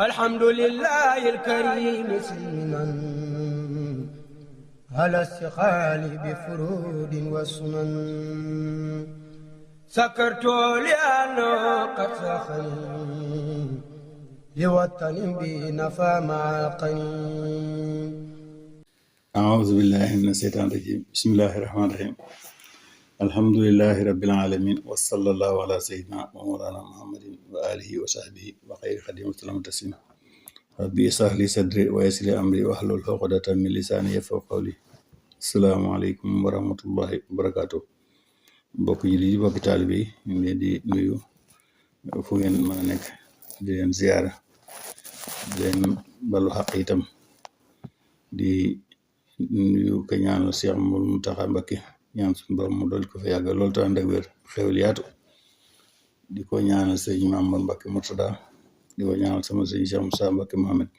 الحمد لله الكريم سلما على استقال بفرود وسنن سكرت لأنه قد سخني لوطن بنفى مع القنين. أعوذ بالله من الشيطان الرجيم. بسم الله الرحمن الرحيم. الحمد لله رب العالمين وصلى الله على سيدنا ومولانا محمد وآله وصحبه وخير خديم وسلم تسليما. ربي اشرح لي صدري ويسر لي أمري واحلل عقدة من لساني يفقهوا قولي. السلام عليكم ورحمة الله وبركاته. mbokk yi di bokk taalibe yi ñu ngi leen di nuyu fu ngeen mën a nekk di leen ziyaara di leen balu xaq itam di nuyu ko ñaanal Cheikh Mountakha Mbacké ñaan suñu borom mu dool ko fa yàgg loolu te ànd ak wér xewal yaatu di ko ñaanal sëñ Mamadou Mbacké Murtada di ko ñaanal sama sëñ Cheikh Moussa Mbacké Mohamed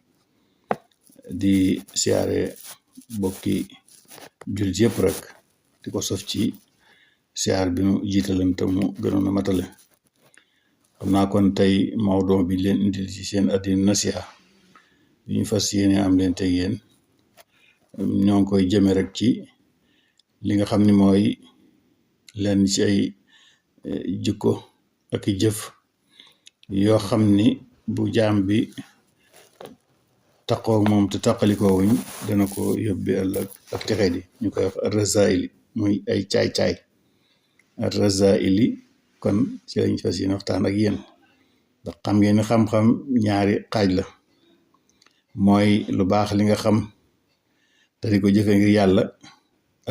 di siyaare bokki jullit yëpp rek di ko sof ci siyaar bi nu jiitalam te mu gënoon a matale. xam naa kon tey mawduu bi leen indil ci seen addina nasiha bi ñu fas yéene am leen tey yéen ñoo ngi koy jëme rek ci li nga xam ni mooy lenn ci ay jikko ak i jëf yoo xam ni bu jaam bi taqoo moom te taqalikoo wuñ dana ko yóbbi ëllëg ak texee di ñu koy wax rasaili muy ay caay-caay rasaili kon ci lañ fas yéene waxtaan ak yéen ndax xam ngeen ni xam-xam ñaari xaaj la mooy lu baax li nga xam te di ko jëfe ngir yàlla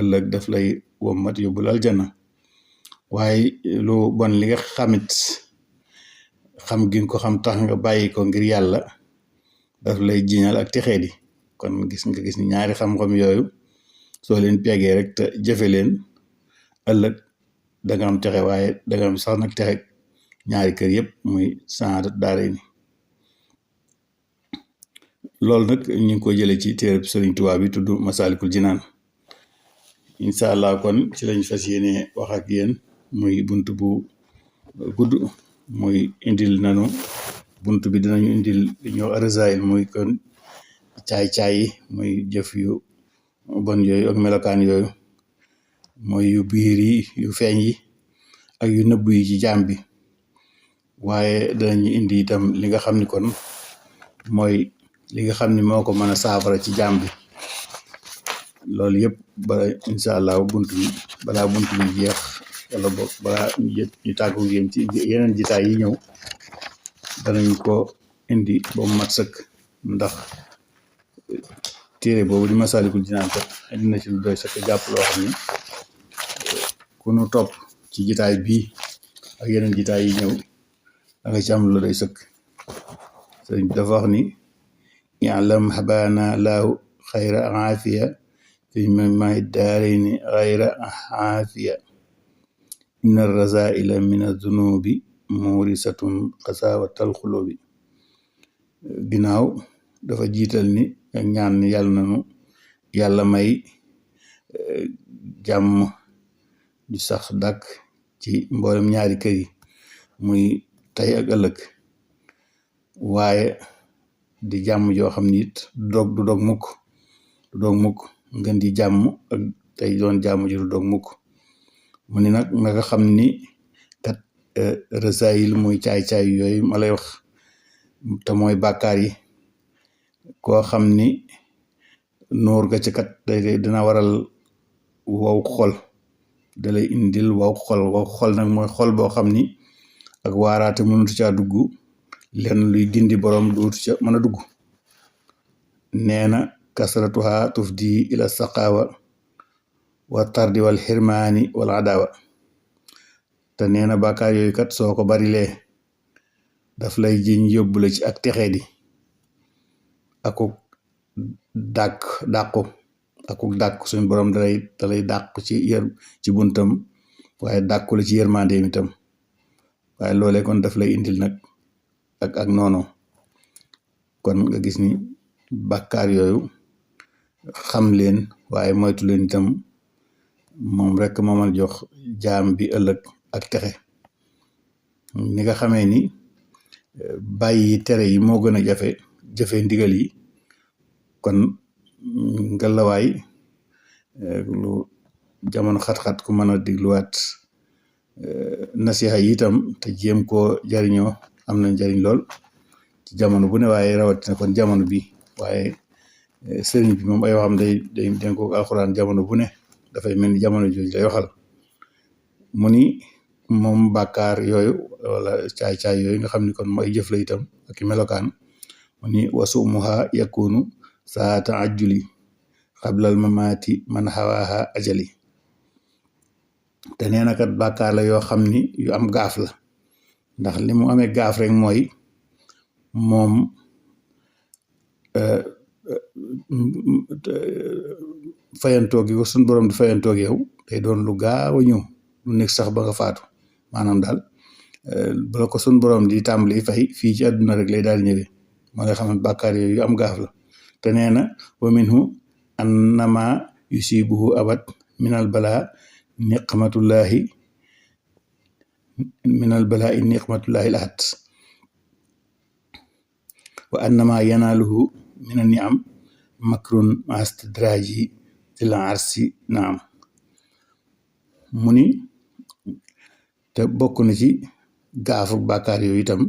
ëllëg daf lay wommat yóbbul aljana waaye lu bon li nga xamit xam gi ko xam tax nga bàyyi ko ngir yàlla daf lay jiñal ak texee di kon gis ni ñaari xam-xam yooyu soo leen peegee rek te jëfe leen ëllëg danga am texe waaye danga am sax nag texe ñaari kër yëpp muy saadat daare ni loolu nag ñu ngi ko jëlee ci téereb Sëriñ Tuubaa bi tudd Masaalikul Jinaan incha allah kon ci lañ fas yéene wax ak yéen muy bunt bu gudd muy indil nanu bunt bi dinañu indil li ñuy wax rasail muy kon caay-caay yi muy jëf yu bon yooyu ak melokaan yooyu mooy yu biir yi yu feeñ yi ak yu nëbb yi ci jaam bi waaye danañu indi itam li nga xam ni kon mooy li nga xam ni moo ko mën a saafara ci jaam bi loolu yëpp ba incha allah balaa bunt bi jeex wala boog balaa ñu tàggu yéen ci yeneen jitaay yi ñëw danañ ko indi ba mu mat sëkk ndax téere boobu di Masaalikul Jinaan kat indi na ci lu doy sëkk jàpp loo xam ni ku nu topp ci jitaay bii ak yeneen jitaay yi ñëw da nga ci am lu doy sëkk sëriñ bi dafa wax ni i'lam habana laahu xayra aafiya fi mamay daarayni xayra aafiya inna rasaila min azunubi murisatun xasaawatal xulubi ginnaaw dafa jiital ni ak ñaan ni yàlla nanu yàlla may jàmm ju sax dàkk ci mboolem ñaari kër yi muy tey ak ëllëg waaye di jàmm joo xam ni it du dog mukk ngeen di jàmm ak tey doon jàmm ji du dog mukk mu ni nag nga xam ni kat rasaayil muy caay-caay yooyu ma lay wax te mooy bàkkaar yi koo xam ni nóor ga ci kat dina waral wow xol dalay indil wow xol nag mooy xol boo xam ni ak waaraate mënutu caa dugg lenn luy gindi borom duutu ca mën a dugg nee na kasratuha tufdi ila saqaawa wa tardi wal xirmaani wal adaawa te nee na bàkkaar yooyu kat soo ko barilee daf lay jiñ yóbbu la ci ak texee di akuk dàqu suñ borom dalay dàq ci buntam waaye dàqu la ci yërmandeem itam waaye loolee kon daf lay indil nag ak noonu kon nga gis ni bàkkaar yooyu xam leen waaye moytu leen itam moom rek moo mën a jox jaam bi ëllëg ak texe ni nga xamee ni bàyyi tere yi moo gën a jafe jëfe ndigal yi. kon ngalawaay lu jamono xat-xat ku mën a digluwaat nasiha yi itam te jéem koo jariñoo am na njariñ lool ci jamono bu ne, waaye rawatina kon jamono bi. waaye sëriñ bi moom ay waxam day dénk ko alxuraan jamono bu ne dafay mel ni jamono jooju lay waxal. mu ni moom bàkkaar yooyu wala caay-caay yooyu nga xam ni kon mooy jëf la itam ak i melokaan. mu ni wasumuha yakunu saata ajjuli xablal mamaati man xawaaha ajali. te nee na kat bàkkaar la yoo xam ni yu am gaaf la, ndax li mu amee gaaf rek mooy moom fayantoo gi ko suñ borom di fayantoo yow day doon lu gaaw a ñëw lu nekk sax ba nga faatu. maanaam daal bala ko suñ borom di tàmbali fay fii ci àdduna rek lay daal ñëwee. moo nga xam ne bàkkaar yooyu yu am gaaf la. te nee na wa minhu annama yusibuhu abad minal balaa niqmatullahi lahat wa annama yanaaluhu minan niam makrun mastidraji til arsi naam. mu ni te bokk na ci gaafu bàkkaar yooyu itam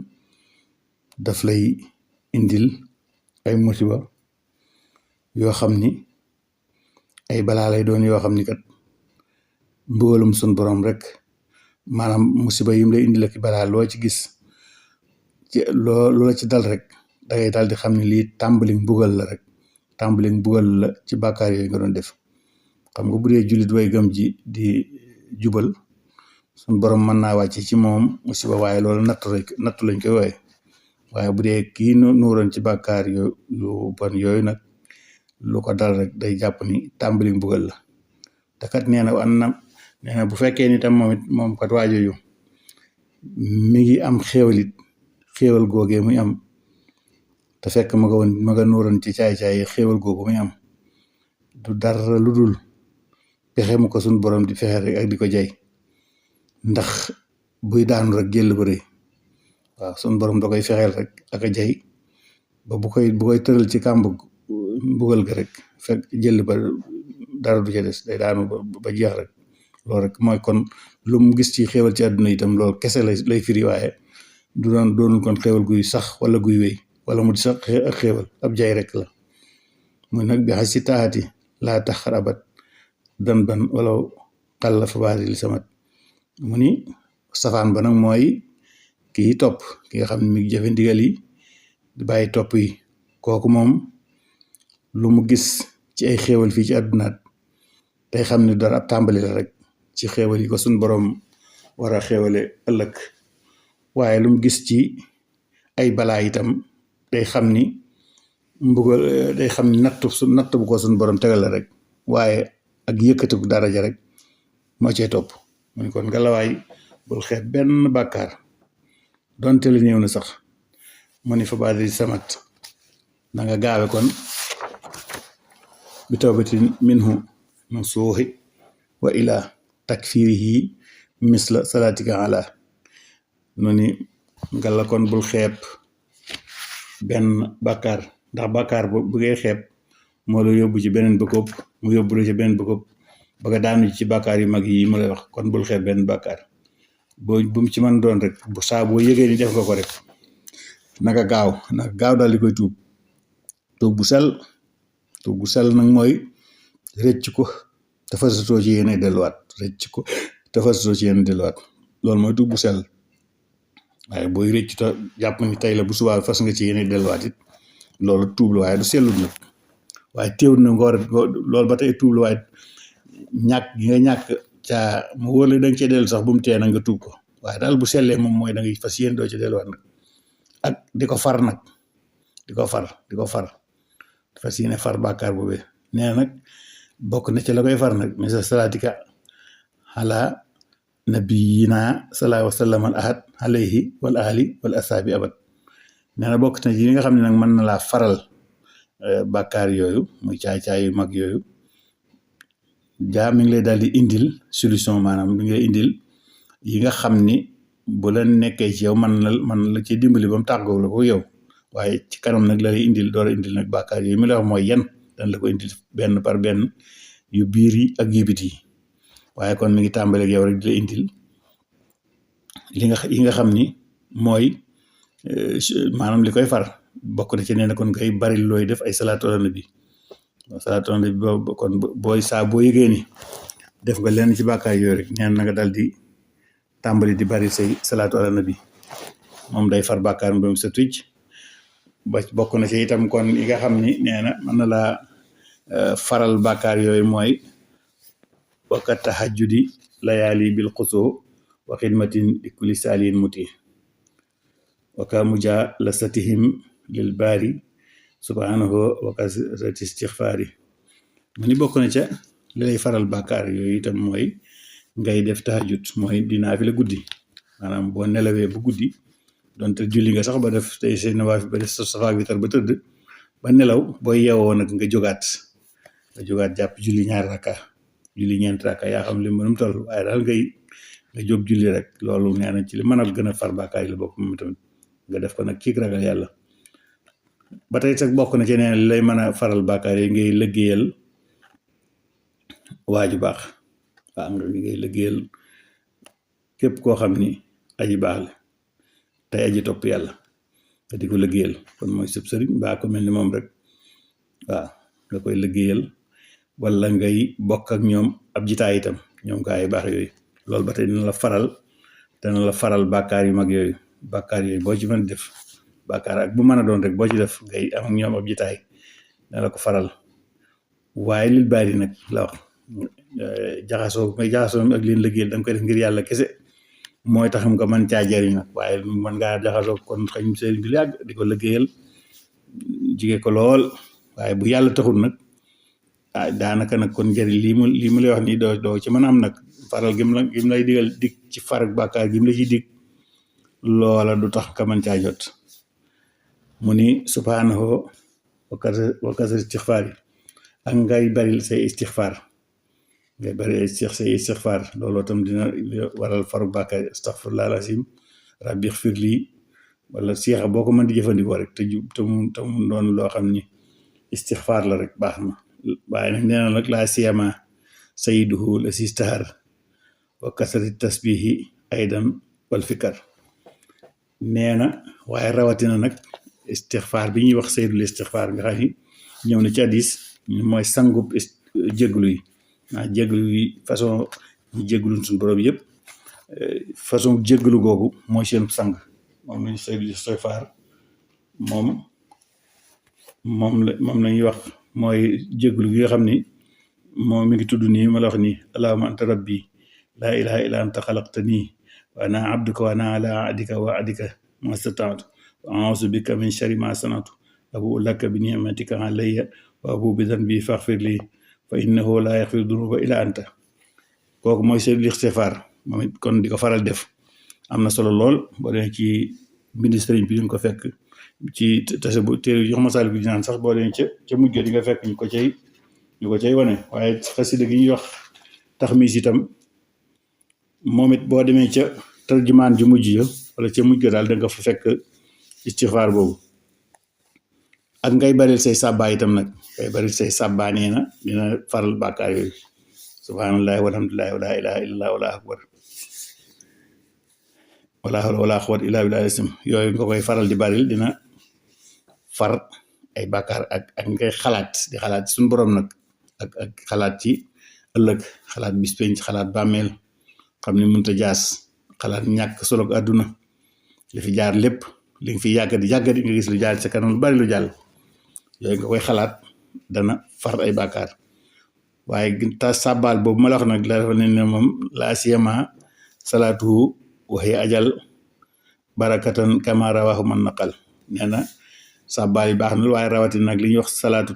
daf lay indil ay musiba yoo xam ni ay balaa lay doon yoo xam ni kat mbugalum sun borom rek, maanaam musiba yim lay indil ak balaa loo ci gis ci loola ci dal rek dangay daal di xam ne lii tàmbali mbugal la rek, tàmbali mbugal la ci bàkkaar yooyu nga doon def. xam nga bu dee jullit way gëm ji di jubal sun borom mën naa wàcc ci moom musiba, waaye loolu nattu lañ koy wooye. waaye bu dee kii nuuroon ci bàkkaar yu bon yooyu nag lu ko dal rek day jàpp ni tàmbali mbugal la. te kat nee na bu fekkee ni tam moom kat waajooyu mi ngi am xéewal googee muy am te fekk ma nga nuuroon ci caay-caay xéewal googu muy am du dara lu dul pexe mu ko suñ borom di fexe rek ak di ko jay, ndax buy daanu rek jël ba rëy. waaw suñ borom da koy fexeel rek ak a jay ba bu koy tëral ci kàmb mbugal ga rek fekk jël ba dara du ca des, day daanu ba jeex rek. loolu rek mooy kon lu mu gis ci xéewal ci àdduna itam loolu kese lay firi, waaye doonul kon xéewal guy sax wala guy wéy wala mu di sax ak xéewal ab jay rek la. muy nag bi xas si taati laa tax xarabat dan ban wala xalla fa baari li samat. mu ni safaan ba nag mooy kii topp ki nga xam ne mi ngi jëfe ndigal yi di bàyyi topp yi, kooku moom lu mu gis ci ay xéewal fii ci àddunaat day xam ne dara ab tàmbali la rek ci xéewal yi ko suñ borom war a xéewale ëllëg. waaye lu mu gis ci ay balaa itam day xam ni mbugal, day xam ni natt bu ko suñ borom tegal la rek, waaye ak yëkkatiku daraja rek moo cee topp. muy kon ngalawaay bul xeeb benn bàkkaar donte la ñëw na sax. mu ni fa baadi samat na nga gaawe kon bi tawbatin minhu min suuxi wa ila takfirihi misla salatika ala. nu ni ngala kon bul xeeb benn bàkkaar, ndax bàkkaar bu ngay xeeb moo la yóbbu ci beneen bëkkëb, mu yóbbu la ci beneen bëkkëb ba nga daanu ci bàkkaar yu mag yi mu lay wax. kon bul xeeb benn bàkkaar bu mu ci mën doon rek, bu saa boo yëgee ni def nga ko rek naka gaaw daal di koy tuub bu sell nag mooy rëcc ko te fasatoo ci yéene delluwaat, loolu mooy tuub bu sell. waaye booy rëcc te jàpp ni tey la bu subaa fas nga ci yéene delluwaat it loolu tuub la, waaye du sellut nag. waaye teewul na nga war a loolu ba tey tuub la, waaye ñàkk gi nga ñàkk caa mu wóor la da nga cee dellu sax bu mu tee na nga tuub ko. waaye daal bu sellee moom mooy da ngay fas yéene doo ci delluwaat nag, ak di ko far nag di ko far fas yéene far bàkkaar boobee. nee na nag bokk na ci la koy far nag misa salaatika ala nabiyina sallallahu alayhi wa sallam al ahad alayhi wal ahli wal asaabi abad. nee na bokk na ci li nga xam ne nag mën na laa faral bàkkaar yooyu muy caay-caay yu mag yooyu, mi ngi lay daal di indil solution, maanaam mi ngi lay indil yi nga xam ni bu la nekkee ci yow man la ci dimbali ba mu tàggoo la ko yow waaye ci kanam nag la lay indil door a indil nag bàkkaar yooyu mi la wax mooy yan dañ la ko indil benn par benn yu biir yi ak yu biti yi waaye kon mi ngi tàmbaleeg yow rek di la indil yi nga xam ni mooy maanaam li koy far bokk na ci nee na kon ngay bari looy def ay salaatu ala nabi boobu kon boo yëgee ni def nga lenn ci bàkkaar yooyu rek ñaan na nga dal di tàmbali di bari say salaatu ala nabi moom day far bàkkaar ba mu sa tucc ba bokk na ci itam kon yi nga xam ni nee na mën na laa faral bàkkaar yooyu mooy wakkat tahajjudi layaali bil xusoo wa xidmatin li kulli saaliin muti waka muja la satihim lil baari subhanahu wa kasrati istixfaari mu ni bokk na ca li lay faral bàkkaar yooyu itam mooy ngay def tahajjud mooy dinaa fi la guddi maanaam boo nelawee bu guddi donte julli nga sax ba def tey say nawaafi ba def sa safaak witar ba tëdd ba nelaw booy yeewoo nag nga jógaat jàpp julli ñaari rakka julli ñeenti rakka yaa xam li mënum toll waaye daal nga jóg julli rek loolu nee na ci li mënal gën a far bàkkaar yi la bokk moom tamit nga def ko nag ci ragal yàlla ba tey sax bokk na ci nee na li lay mën a faral bàkkaar yi ngay liggéeyal waaju baax waaw nga ngay liggéeyal képp koo xam ni aji baax la tey aji topp yàlla nga di ko liggéeyal kon mooy sëb sëriñ mbaa ko mel ni moom rek waaw nga koy liggéeyal wala ngay bokk ak ñoom ab jitaay itam ñoom gaa yi baax yooyu loolu ba tey dana la faral bàkkaar yu mag yooyu bàkkaar yooyu boo ci mën def bàkkaar ak bu mën a doon rek boo ci def ngay am ak ñoom ab jitaay dana la ko faral waaye lil bari nag la wax jaxasoo ak leen liggéeyal da nga koy def ngir yàlla kese mooy tax nga mën caa jariñ nag waaye mën ngaa jaxasoo kon xëy sëriñ bi yàgg di ko liggéeyal jige ko lool waaye bu yàlla taxul nag daanaka nag kon njëriñ lii mu lay wax nii doo ci mën a am nag faral gim lay digal dig ci farak bàkkaar gim la ci dig loola du tax ka mën caa jot mu ni subhanahu wa kasar istixfaar yi ak ngay baril say istixfaar looloo tam dina waral faru bàkkaar astaghfirullah alazim rabbi xfir lii wala siixa boo ko mën di jëfandikoo rek te mu doon loo xam ni istixfaar la rek baax na waaye nag nee na nag laa siyama sayiduhu la sistahar wa kasrati tasbihi aydan wal fikar nee na waaye rawatina nag istixfaar bi ñuy wax sayidul istixfaar nga xam ni ñëw na ci hadiis mooy sangub jéglu yi jéglu yi façon ñu jégluñ suñu borom yëpp façon jéglu googu mooy seen sang moom lañu sayidul istixfaar moom lañuy wax mooy jéglu gi nga xam ni moom mi ngi tudd nii ma la wax nii allahumma anta rabbi laa ilaha illa anta xalaqtanii wa ana abduka wa ana ala ahdika wa wa'dika mastata'tu wa a'uuzu bika min sharri ma sana'tu abu'u laka bi ni'matika alayya wa abu'u bi dhanbi faghfir li fa innahu laa yaghfiru dhunuba illa anta kooku mooy sayyidul istighfar moom it kon di ko faral def am na solo lool boo demee ci mbindi sëriñ bi di nga ko fekk ci tase bu téere jox masal bi dinaan sax boo demee ca mujj di nga fekk ñu ko cay wane waaye xasida gi ñuy wax taxmiis itam moom it boo demee ca tarjumaan ju mujj ya wala ca mujj daal da nga fa fekk istixfaar boobu ak ngay baril say sàbbaa itam nag ngay baril say sàbbaa nee na dina faral bàkkaar yooyu subhaanallahi walhamdulillahi wa laa ilaaha illallah wallaahu akbar wala hawla wala quwwata illa billahi yooyu nga koy faral di baril dina far ay bàkkaar ak ngay xalaat di xalaat ci suñu borom nag ak xalaat ci ëllëg xalaat bis penc xalaat bàmmeel xam ne mënut a jaas xalaat ñàkk solo àdduna li fi jaar lépp li nga fi yàggadi nga gis lu jaar sa kanam lu bari lu jàll yooyu nga koy xalaat dana far ay bàkkaar waaye ta sàbbaal boobu ma la wax nag la dafa ne moom laa siyama salaatuhu waxi ajal barakatan kama rawahu man naqal nee na sàbbaal yi baax na waaye rawatina nag li ñuy wax salaatu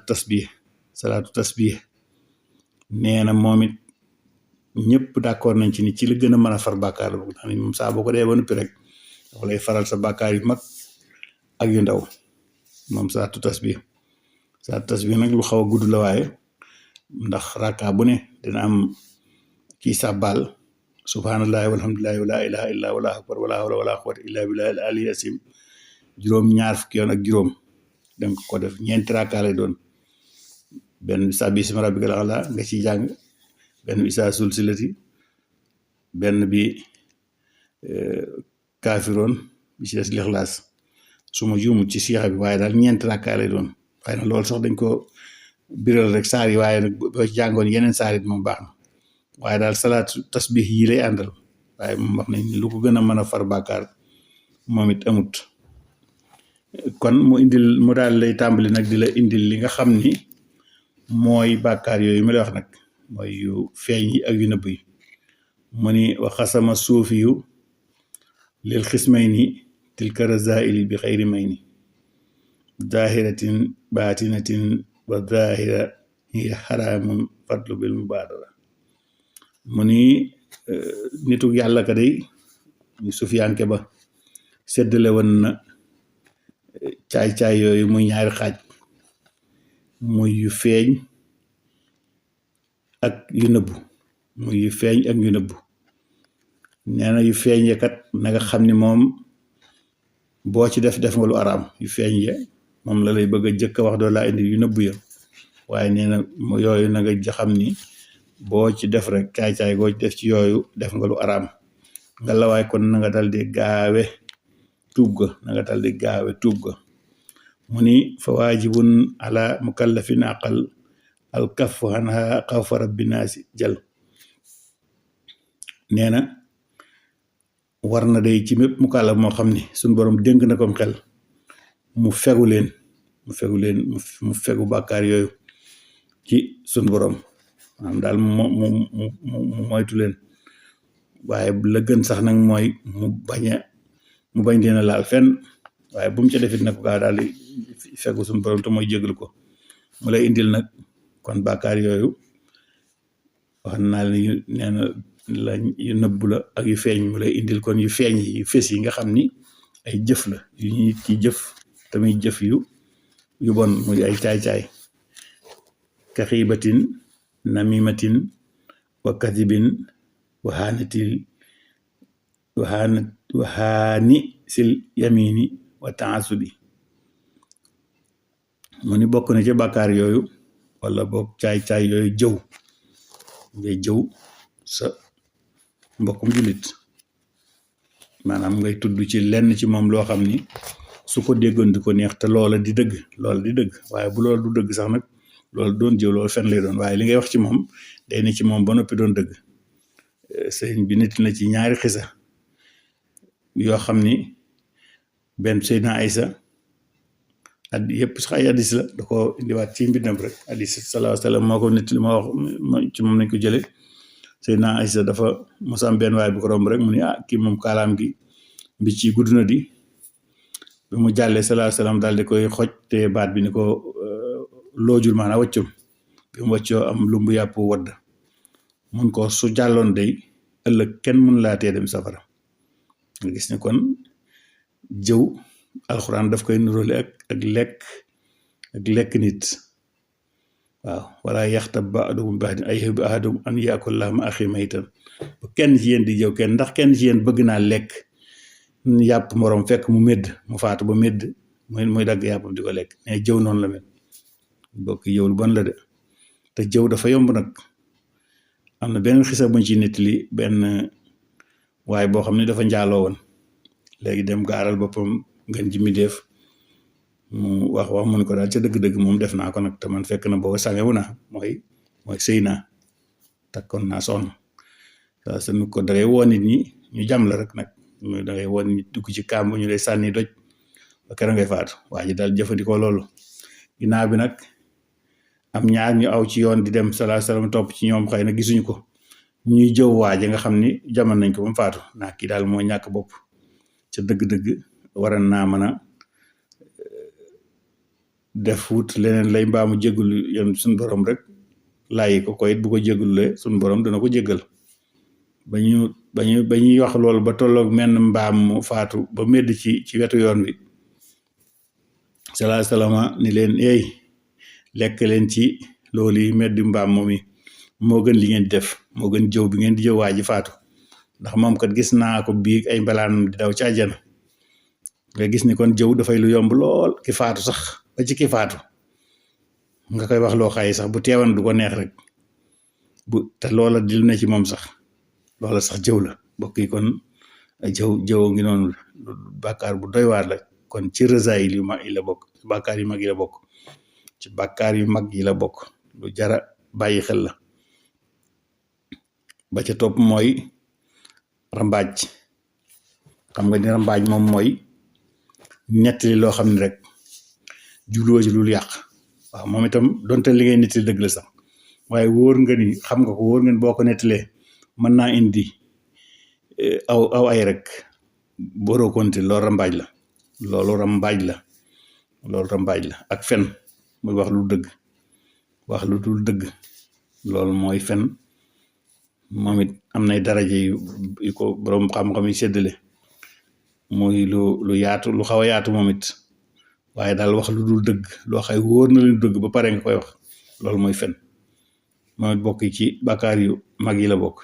tasbih nee na moom it ñëpp d'accord nañ ci ni ci la gën a mën a far bàkkaar la boobu ndax moom saa boo ko dee ba noppi rek dafa lay faral sa bàkkaar yu mag ak yu ndaw moom salaatu tasbih nag lu xaw a gudd la waaye ndax rakka bu ne dina am kii sàbbaal subhanallahi walhamdulillahi wala ilaha illa wala akbar wala hawla wala quwwata illa billahi al ali asim juróom ñaar fukki yoon ak juróom danga ko def ñeenti rakkaa lay doon benn bi sabbi isma rabbikal a'la nga ciy jàng benn bi isaa sulsilati benn bi kaafiroon bi ci des lixlaas su ma juumut ci siixa bi waaye daal ñeenti rakkaa lay doon waaye nag loolu sax dañ ko biral rek saar yi waaye nag boo ci jàngoon yeneen saar it moom baax na waaye daal salaatu tasbih yi lay àndal waaye moom wax nañ lu ko gën a mën a far bàkkaar moom it amut kon mu daal lay tàmbali nag di la indil li nga xam ni mooy bàkkaar yooyu ma lay wax nag mooy yu feeñ yi ak yu nëbb yi mu ni wa xasama suufi yu lil xismayni tilka razaili bi xayri mayni zahiratin batinatin wa zahira hiya xaraamun fadlu bil mubaadara mu ni nitu yàlla ka day ñu sufiyanke ba seddale woon na caay-caay yooyu muy ñaari xaaj muy yu feeñ ak yu nëbbu muy yu feeñ ak yu nëbbu nee na yu feeñ ya kat na nga xam ni moom boo ci def nga lu araam yu feeñ ya moom la lay bëgg a jëkk a wax doo laa indi yu nëbbu ya waaye nee na yooyu na nga xam ni boo ci def rek caay-caay boo ci def ci yooyu def nga lu araam nga la waay kon na nga dal di gaawe tuub ga mu ni fa waajibun ala mukallafin aqal al kaffu anha xawfa rabbi naasi jal nee na war na day ci mépp mukallaf moo xam ni suñ borom dénk na kom xel mu fegu bàkkaar yooyu ci suñ borom maanaam daal mu moytu leen waaye la gën sax nag mooy mu bañ leen a laal fenn waaye bu mu ca defit nag gaa daal di fegu suñu borom te mooy jégalu ko mu lay indil nag kon bàkkaar yooyu wax naa leen nee na la yu nëbbu la ak yu feeñ mu lay indil kon yu feeñ yi yu fés yi nga xam ni ay jëf la yu nit ki jëf tamit jëf yu bon muy ay caay-caay ka xiibatin namimatin wa kadibin waxaani sil yamini wa taasubi mu ni bokk na ci bàkkaar yooyu wala boog caay-caay yooyu jëw ngay jëw sa mbokkum jullit maanaam ngay tudd ci lenn ci moom loo xam ni su ko déggoon di ko neex te loola di dëgg waaye bu loolu du dëgg sax nag loolu doon jëw loolu fen lay doon waaye li ngay wax ci moom day ne ci moom ba noppi doon dëgg sëriñ bi nit na ci ñaari xisa yoo xam ni benn Seydina Aysa yëpp sax ay hadis la da ko indiwaat ci mbindam rek hadis sallallahu alayhi wa sallam moo ko nit li ma wax ci moom nañ ko jële Seydina Aysa dafa mosam benn waay bu ko romb rek mu ni kii moom kaalaam gi mbi ci gudd na di bi mu jàllee sallallahu alayhi wa sallam daal di koy xoj te baat bi ni ko loojul maanaam wàccum bi mu wàccoo am lumbu yàpp wadd mun ko su jàlloon day ëllëg kenn mun laa tee dem safara nga gis ne kon jëw alxuraan daf koy nuróole ak lekk nit waaw wala yaxtab ba'dukum ba'dan ayyuhibbu ahadukum an ya'kula lahma akhihi maytan bu kenn ci yéen di jëw kenn ndax kenn ci yéen bëgg naa lekk yàpp moroom fekk mu médd mu faatu ba médd muy dagg yàppam di ko lekk mais jëw noonu la mel bokk jëw lu bon la de te jëw dafa yomb nag am na benn xisa buñ ci nettali benn waaye boo xam ne dafa njaaloo woon léegi dem gaaral boppam ngeen ji mi def mu wax mu ne ko daal ca dëgg-dëgg moom def naa ko nag te man fekk na booba sangewu naa mooy sëy naa takkoon naa soxna saa sa nu ko dangay woo nit ñi ñu jam la rek nag dangay woo nit dugg ci kàmb ñu lay sànni doj ba keroog ngay faatu waa ji daal jëfandikoo loolu ginnaaw bi nag am ñaar ñu aw ci yoon di dem sallallahu alayhi wasallam topp ci ñoom xëy na gisuñu ko ñuy jëw waaje nga xam ni jaman nañ ko ba mu faatu naa kii daal moo ñàkk bopp ca dëgg-dëgg waran naa mën a def wut leneen lay mbaamu jéggul yoon suñ borom rek laayi ko it bu ko jéggullee suñ borom dana ko jéggal ba ñuy wax loolu ba tolloog menn mbaam mu faatu ba medd ci wetu yoon bi sallallahu alayhi wasallam ni leen lekk leen ci loolu yi meddi mbaam moom yi moo gën li ngeen def moo gën jëw bi ngeen di jëw waa ji faatu ndax moom kat gis naa ko biig ay mbalaan di daw ci àjjana nga gis ni kon jëw dafay lu yomb lool ki faatu sax ba ci ki faatu nga koy wax loo xaye sax bu teewan du ko neex rek te loola di lu ne ci moom sax loola sax jëw la bokk yi kon jëw ngi noonu bàkkaar bu doy waar la kon ci rësaayil yu mag yi la bokk ci bàkkaar yu mag yi la bokk ci bàkkaar yu mag yi la bokk lu jara bàyyi xel la ba ca topp mooy rambaaj xam nga ni rambaaj moom mooy nettali loo xam ne rek jubluwoo ci lu yàq waaw moom itam donte li ngay nettali dëgg la sax waaye wóor nga ni xam nga ko wóor nga ni boo ko nettalee mën naa indi aw ay rek boroo konte loolu rambaaj la loolu rambaaj la ak fen muy wax lu dëgg wax lu dul dëgg loolu mooy fen moom it am nay daraje yu ko borom xam-xam yi séddale muy lu yaatu lu xaw a yaatu moom it waaye daal wax lu dul dëgg loo xay wóor na leen dëgg ba pare nga koy wax loolu mooy fen moom it bokk ci bàkkaar yu mag yi la bokk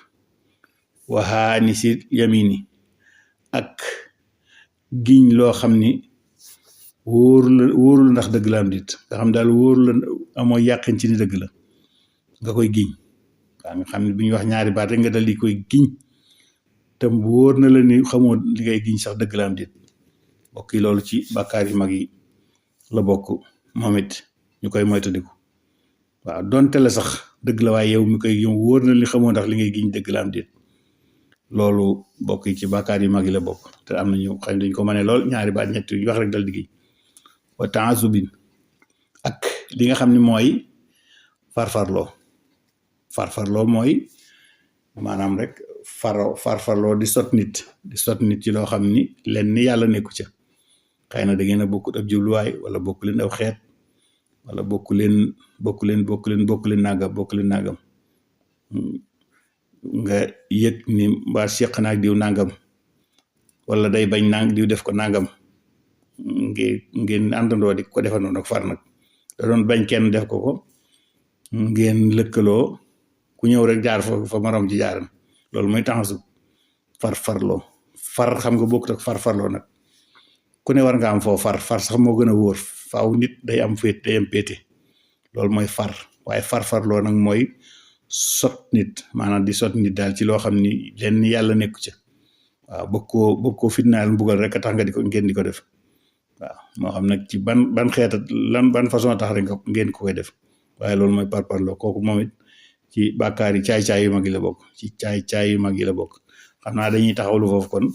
waxaani si yamini ak giñ loo xam ni wóorul ndax dëgg la am dit nga xam daal wóorul la amoo yàqin ci ni dëgg la nga koy giñ waa nga xam ne bu ñuy wax ñaari baat rek nga dal di koy giñ te wóor na la ni xamoo li ngay giñ sax dëgg la am dit bokk yi loolu ci bàkkaar yu mag yi la bokk moom it ñu koy moytandiku waaw donte la sax dëgg la waaye yow mi koy yow wóor na li xamoo ndax li ngay giñ dëgg la am dit loolu bokk yi ci bàkkaar yu mag yi la bokk te am nañu xam dañ ko mëne lool ñaari baat ñett yu wax rek dal di giñ wa taasubin ak li nga xam ne mooy farfarloo mooy maanaam rek farfarloo di sot nit ci loo xam ni len ni yàlla nekku ca xëy na da ngeen a bokkut ab jubluwaay wala bokk leen aw xeet wala bokk leen nangam nga yëg ni mbaa seq naag diw nangam wala day bañ diw def ko nangam ngeen àndandoo di ko defandoo nag far nag da doon bañ kenn def ko ngeen lëkkaloo ku ñëw rek jaar fa morom ci jaaram loolu mooy taxasu farfarloo far xam nga bokkut ak farfarloo nag ku ne war nga am foo far sax moo gën a wóor faaw nit day am péete loolu mooy far waaye farfarloo nag mooy sot nit maanaam di sot nit daal ci loo xam ni leen yàlla nekku ca waaw bëgg koo fitnaal mbugal rek a tax nga ngeen di ko def waaw moo xam nag ci ban xeeta ban façon tax rek ngeen ko koy def waaye loolu mooy parparloo kooku moom it ci bàkkaar yi caay-caay yu mag yi la bokk ci caay-caay yu mag yi la bokk xam naa dañuy taxawlu foofu kon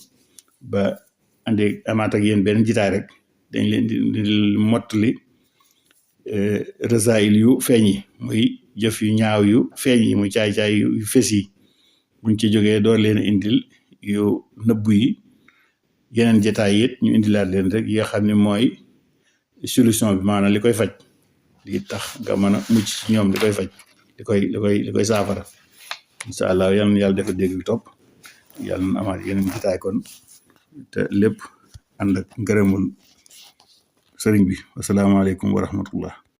ba andi amaat ak yéen benn jitaay rek dañ leen di mottali rësaayil yu feeñ yi muy jëf yu ñaaw yu feeñ yi muy caay-caay yu fes yi buñ ci jógee door leen indil yu nëbb yi yeneen jitaay it ñu indilaat leen rek yi nga xam ne mooy solution bi maanaam li koy faj li tax nga mën a mucc ci ñoom li koy faj li koy saafara incha allah yal na yàlla dafa dégg topp yàlla na amaat yeneen jitaay kon te lépp ànd ak ngërëmul sëriñ bi wasalaamaaleykum wa rahmatullah